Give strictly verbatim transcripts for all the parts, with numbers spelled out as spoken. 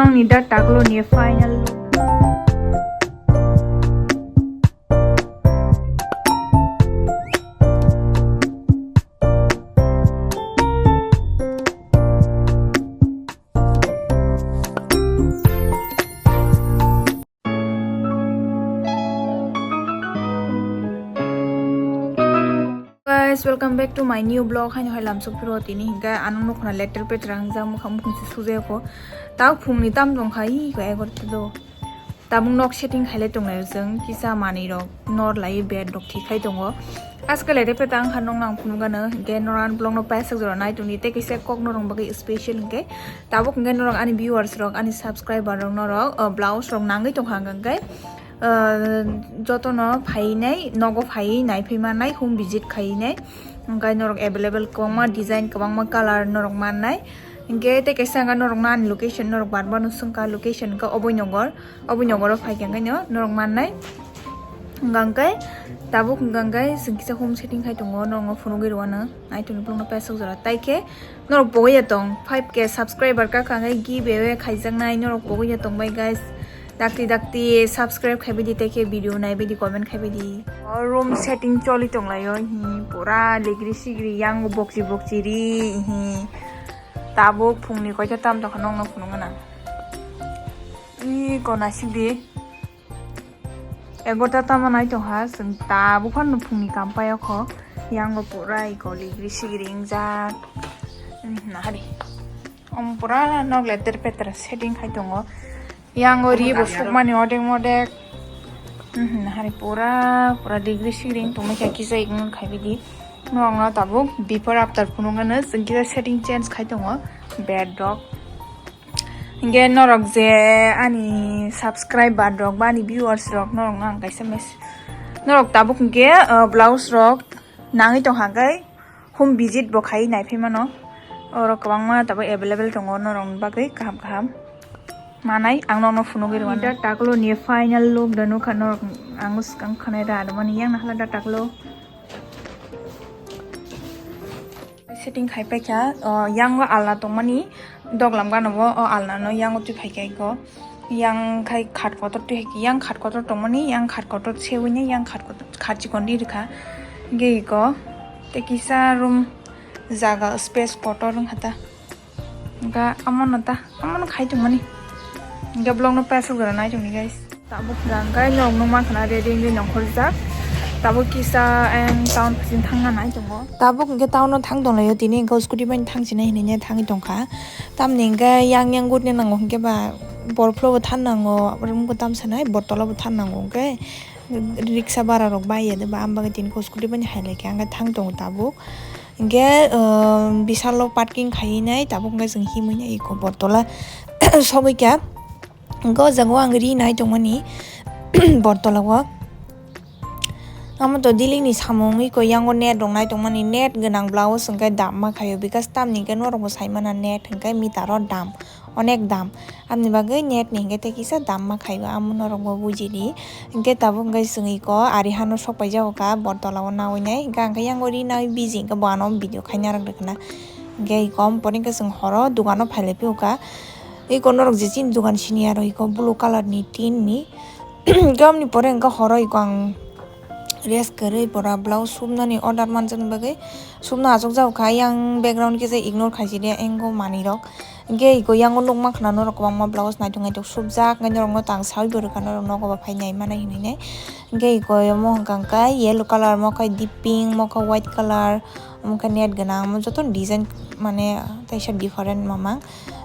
Ang ni da taklo ni final look. Guys, welcome back to my new vlog. Haino hai lamsok phiro tini hinkhe anong nokna letter petra hangjak, mokha mukhung se sujai kho. Tao phungni tam tong khai ko egor do. Tabuk nok setting khailai tonglai jwng kisa manwi rok nor lai bed rok thik khai tongo. Askal ere peta ang kha nokno ang phunukgano, hinkhe norok ani vlog no paisajak jora nai tongdi tei kaisa kok norok bagwi special hinkhe. Tabuk hinkhe norok ani viewers rok, ani subscriber rok norok, uh, blouse rok nangwi tongkha hinkhe, uh, jotono phainai, nogo phaiwi naiphai mannai, home visit khainai. Hinkhe norok available kwbangma design, kwbangma colour norok mannai. Hinkhe tei kaisa hinkhe norok ani location norok bar bar no swngkha, location hinkhe Oboi Nogor. Oboi Nogoro phaikha hinkhe no norok mannai. Hinkhe tabuk hinkhe chwng kisa home setting khai tongo, norokno phunugwi rwano. Nai tongni vlogno paisajak jora. Tai khe norok pogwi ya tong, five K subscriber kakha hinkhe giveaway khaijaknai, norok pogwi ya tong bai guys. Dakti dakti subscribe khaibaidi, tei khe video naibaidi, comment khaibaidi. O room setting choli tonglaio, hi pura ligri sigri, yang bokchi bokchi ri, hi. Tabuk phungni koita tam tongkha nokno phunukgana. I kona sigdi. Egarta tamo nai tongkha, chwng tabuk phano phungni kam paio kho. Yango pura iko ligri sigri wngjak. Nahari. Om pura nok leter peter setting khai tongo. Yango ri bo sukmani odek modek. Nahari pura, pura ligri sigri wng tongmani kisa ignore khai bidi. Norokno tabuk before after phunukgano chwng kisa setting change khai tongo. Bed rok. Hinkhe norok je ani subscriber rok ba ani viewers rok norokno ang kaisa message. Norok tabuk hinkhe, uh, blouse rok nangwi tongkha hinkhe home visit bo khai naiphai mano. Oro kwbangma tabuk available tongo norokni bagwi kaham kaham manai ang nokno phunugwi rwmani. Da taklo ni final look da nukha norok ang swkang khanai da adamani yang nahla da taklo. Setting khai paikha, o, yango alna tongmani doglam gana o, o alna no yango twi phaikha iko. Yang khai khat kotor twi hai, yang khat kotor tongmani, yang khat kotor sewini, yang khat kotor khat chikon ri rwkha. Ge iko, tei kisa room jaga space kotor wngkha ta. Ga amo no ta, amo no khai tongmani. Ga vlog no paisajak jora nai tongdi guys. Tabuk hwnkha hwnkhe norok nukmankha na ready wngwi nongkhorjak. Tabuk kisa ang town phaising thangna nai tongo. Tabuk hwnkhe town o thang tonglaio, tini hwnkhe scooty bai thang sinai hinwi thangwi tongkha. Tamni hwnkhe yang yang gutna nango hwnkhe ba bor phuru bo than nango, abo wngkha tam sanai bor tola bo than nango hwnkhe riksa bara rok bai ya de ba, am bagwi tini scooty bai hai laikha hwnkhe thang tongo tabuk. Hwnkhe, um, bisalo parking khai nai tabuk hwnkhe chwng himwi nai eko bor tola sogwi kha. Hwnkhe o jaga o ang ri nai tongmani bor tola o. Amo to dealing ni samung wngwi koi yango net rok nai tongmani, net gwnang blouse hwnkhe dam ma khaio, because tamni hwnkhe norok bo sai mano net hwnkhe meter o dam, onek dam. Amni bagwi net ni hwnkhe tei kisa dam ma khaiwi amo norok bo bujidi. Hwnkhe tabuk hwnkhe chwng iko ari hano sok paijak kha bor tola o naui nai, hwnkhe ang khe yango ri naui busy hwnkhe bo ano video khaina rwk rwkna. Hwnkhe iko amo pore hwnkhe chwng horo dogano phai lai phiyokha. Iko norok je chini dogan sini aro iko blue colour ni tin ni. Hwnkhe amoni pore hwnkhe horo iko ang rest kwrwi pura blouse subnani order manjaknai bagwi subna achukjak kha, yang background kisa ignore khaisidi engko manwi rok. Hwnkhe iko yango nukmankha na norok kwbangma blouse naithok naithok subjak, hwnkhe norokno tang sawi bo rwkha norok nogo bo phai nai mano hinwi nai. Hwnkhe iko omo hwnkha hwnkhe yellow colour, omo khe deep pink, omo khe white colour, omo khe net gwnang, omo jotono design mane teisa different mamang.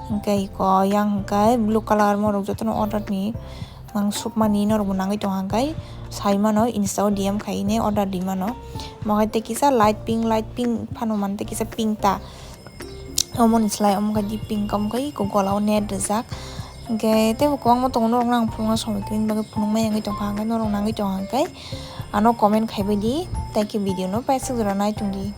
Hwnkhe iko yang hwnkhe blue colour, morok jotono order ni. Ang sukmani norokbo nangwi tongkha hwnkhe sai mano, Insta o D M khai ne order ri mano. Omo hai tei kisa light pink, light pink phano man tei kisa pink ta. Omoni slai omo khe deep pink, omo khe iko gola o net rijak. Hwnkhe teibo kwbangma tongo, norokno ang phunukna somoi kwrwini bagwi phunukma yangwi tongkha, hwnkhe norok nangwi tongkha hwnkhe ano comment khaibai di, tei khe video no paisajak jora nai tongdi.